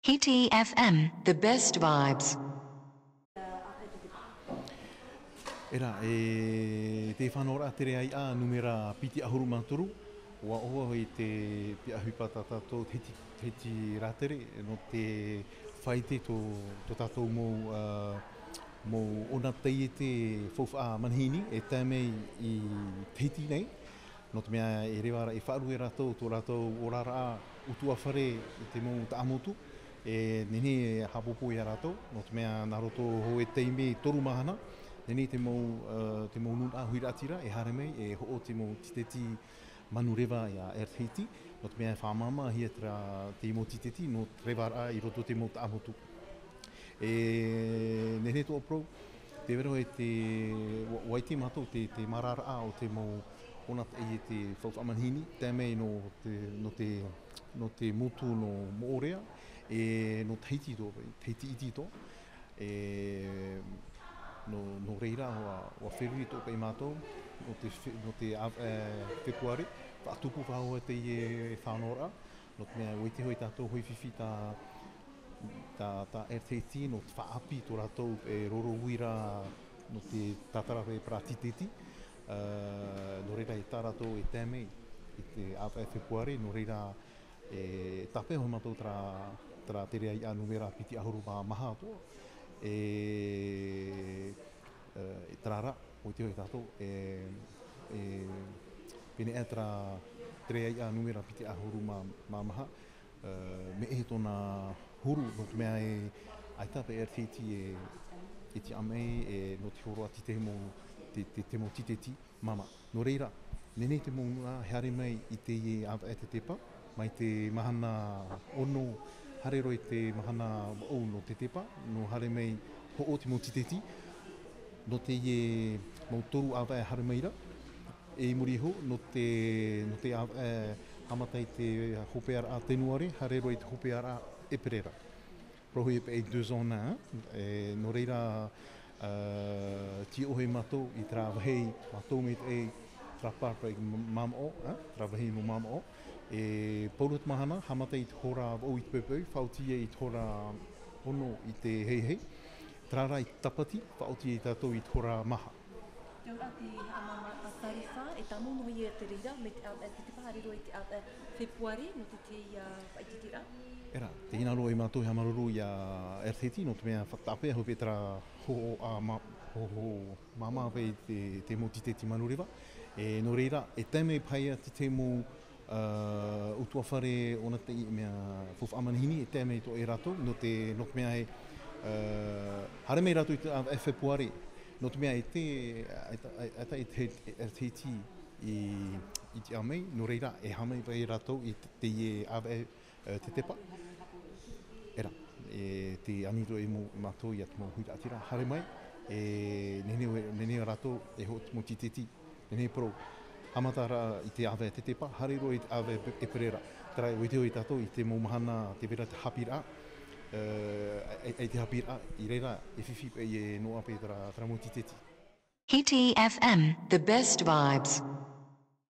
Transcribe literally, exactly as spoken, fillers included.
Hiti F M, the best vibes. E rā, e te faʻanahoraʻa Tereaiʻa numera piti ʻahuru mā toru, ʻua ʻoaʻoa i te piaʻi ʻohipa tā tātou Tahiti, Tahiti Rātere, nō te faʻaʻite tō, tō tātou mau, ā, mau ʻōna taiete faufaʻa manihini e tae mai i Tahiti nei. Nō te mea e reva ra e faʻarue rātou tō rātou oraraʻa ʻutuāfare i te mau taʻamotu, e nehenehe e haʻapōpō ia rātou, nō te mea nā roto iho e taime toru mahana, nehenehe te mau, ā, te mau nūnaʻa huiraʻatira e haere mai, e hoʻo te mau tīteti manureva ia Air Tahiti, nō te mea e faʻamāmāhia terā, te mau tīteti nō te revaraʻa i roto te mau taʻamotu. E nehenehe atoʻa parau, tē vai ra e te, ʻua, ʻua ʻite mātou te, te māraraʻa o te mau ʻōna taiete faufaʻa manihini, tae mai nō te, nō te, nō te motu nō Moʻorea, e nō Tahiti atoʻa, Tahiti iti atoʻa, e nō, nō reira, ʻua, ʻua feruri atoʻa paʻi mātou, nō te fe-, nō te ʻāvaʻe, ā, Fepuare, faʻatupu faʻahou teie faʻanahoraʻa, nō te mea, ʻua ʻite hoʻi tātou, ʻua fifi tā, tā, tā Air Tahiti, nō te faʻaʻāpī tō rātou, e roro uira, nō te tātara e parau tīteti, ā, nō reira e tā rātou e tae mai, i te ʻāvaʻe Fepuare, nō reira e tāpeʻa hoʻi mātou terā, terā Tereaiʻa numera piti ʻahuru mā maha atoʻa, e, ā, e terā rā, ʻua ʻite hoʻi tātou, e, e, pēneiaʻe terā Tereaiʻa numera piti ʻahuru mā, mā maha, ā, mea ʻē tōna huru, nō te mea e, ʻaita paʻi Air Tahiti e, e tiʻa mai, e, nō te hōroʻa te, te mau, te, te, te mau tīteti māmā. Nō reira, nehenehe te mau nūnaʻa e haere mai i teie ʻāvaʻe Tetepa, mai te mahana ono, haere roa i te mahana vaʻu nō Tetepa, nō haere mai hoʻo te mau tīteti, nō teie mau toru ʻāvaʻe haere mai ra, e i muri iho, nō te, nō te ʻāvaʻe, ā, haʻamata i te hopeʻaraʻa Tenuare, haere roa i te hopeʻaraʻa ʻEperēra. Parau hoʻi paʻi deux en un, e, nō reira, ā, tīaʻi hoʻi mātou i terā vāhi, mātou maitaʻi, terā park paʻi mā-, māmaʻo, ā, terā vāhi nō māmaʻo. E pauroa te mahana, haʻamata i te hora vaʻu i te poipoi, faʻaoti ia i te hora ono i te hehei. Terā rā i te tāpati, faʻaoti ia tātou i te hora maha. Tē ora te haʻamāmā a Tarifa, e tāmau noa ia te reira, mai te ʻāvaʻe Tetepa haere roa i te ʻāvaʻe Fepuare, nō te, te, ā, faʻaʻiteʻiteraʻa. E rā, tē hinaʻaro ē mātou e haʻamāuruuru ia Air Tahiti, nō te mea fa-, tāpeʻa hoʻi terā hōhoʻa mā-, hōhoʻa māmā paʻi te, te mau tīteti manureva. E nō reira, e tae mai paʻi ia te, te mau, ā, ʻutuāfare ʻōna taiete mea faufaʻa manihini, e tae mai atoʻa ia rātou, nō te, nō te mea e, ā, haere mai rātou i te, ā, Fepuare, nō te mea e te, e ta-, e ta-, e te, e te iti i, i tiʻa mai, nō reira, e haere mai paʻi rātou i te, teie ʻāvaʻe, ā, Tetepa. E rā, e tē ani atoʻa e mō-, mātou ia te mau huiraʻatira, haere mai, e nehenehe, nehenehe rātou e hoʻo te mau tīteti, nehenehe parau, haʻamata rā i te ʻāvaʻe Tetepa, haere roa i te ʻāvaʻe ʻEperēra. Terā, ʻua ʻite hoʻi tātou i te mau mahana tē vai ra te haʻapiʻiraʻa, ā, e, e te haʻapiʻiraʻa, i reira, e fifi paʻi e noaʻa paʻi terā, terā mau tīteti. Hiti F M, the best vibes.